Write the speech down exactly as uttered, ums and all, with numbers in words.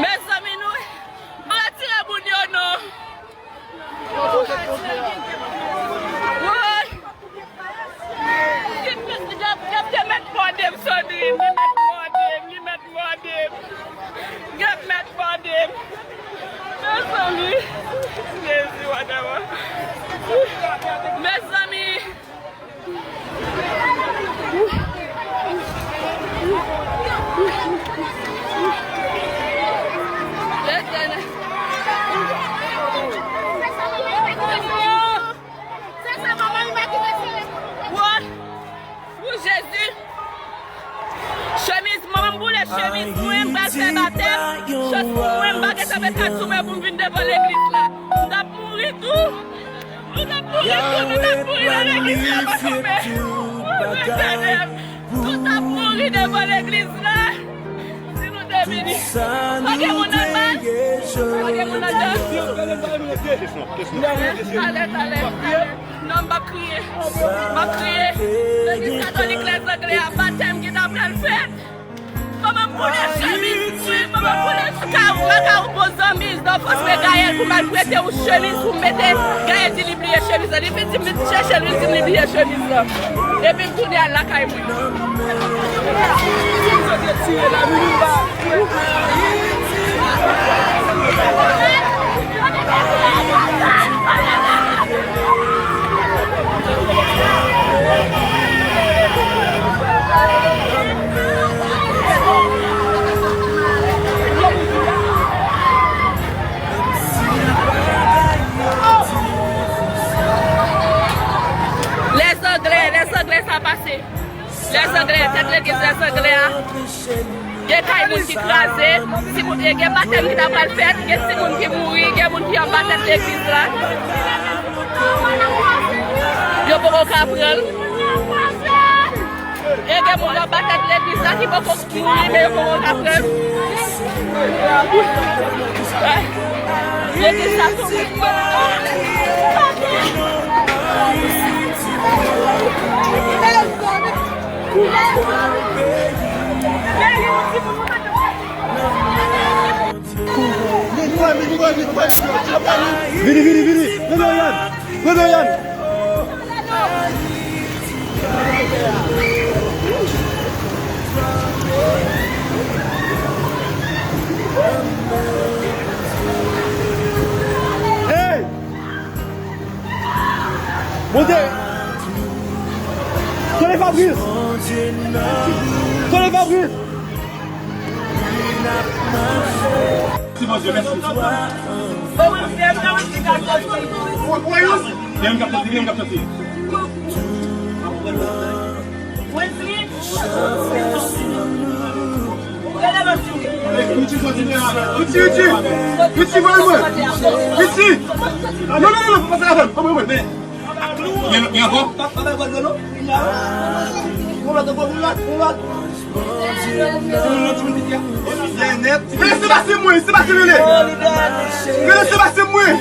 Mezanmi, nou pa retire moun yo non. Woy! Li mèt, Gab, Gab te mèt mòde m, Sandrine. Li mèt mòde m, li mèt mòde m. Gab mèt mòde m. Mezanmi. Jezi, wadawa. Mezanmi. Letènèl. Wouy! Wouy, Jezi! Chemiz, manman m boule chemiz mwen, m pral fè batèm. Chans pou mwen, m pa gentan met kazou mwen pou m vin devan legliz la. M t ap mouri tou. M t ap mouri tou, m t ap mouri nan legliz la, pa kanpe. Wouy, Letènèl! Nou t ap mouri devan legliz la. Si nou te vini. Pa gen moun anba. Pa gen moun anba. Talè, talè, talè. Non, m p ap kriye. M p ap kriye. Legliz katolik Lèzanglè a, batèm ki ta pral fèt. Manman m boule chemiz mwen, manman m boule kawou, kawou bon zanmi. Nan fòs mwen Gaël pou m al prete yon chemiz pou m mete. Gaël di li bliye chemiz la. Li vin di m vin chèche l, li di m li bliye chemiz la. Epi m tounen al lakay mwen. Lèzanglè, Lèzanglè sa pase. Lèzanglè, tèt legliz Lèzanglè a. Gen kay moun ki kraze, timoun, e gen batèm ki ta pral fèt, gen timoun ki mouri, gen moun ki anba tèt legliz la. Yo poko ka pran l. E gen moun anba tèt legliz la ki poko mouri, men yo poko ka pran l. Legliz la tonbe. Vini, vini, vini. Revè Yann. Revè Yann. Hey! Monte! Tande Fabrice! Tande Fabrice! Mèsi Bondye, mèsi. Gen yon k ap soti, gen yon k ap soti. Richie, kontinye a. Richie, Richie. Richie, voye mwen. Richie. Non, non, non, non, pa sa avè m. Pa mwen, mwen. Gen, gen ankò? Men Sebastien mwen, Sebastien rele. Rele Sebastien mwen.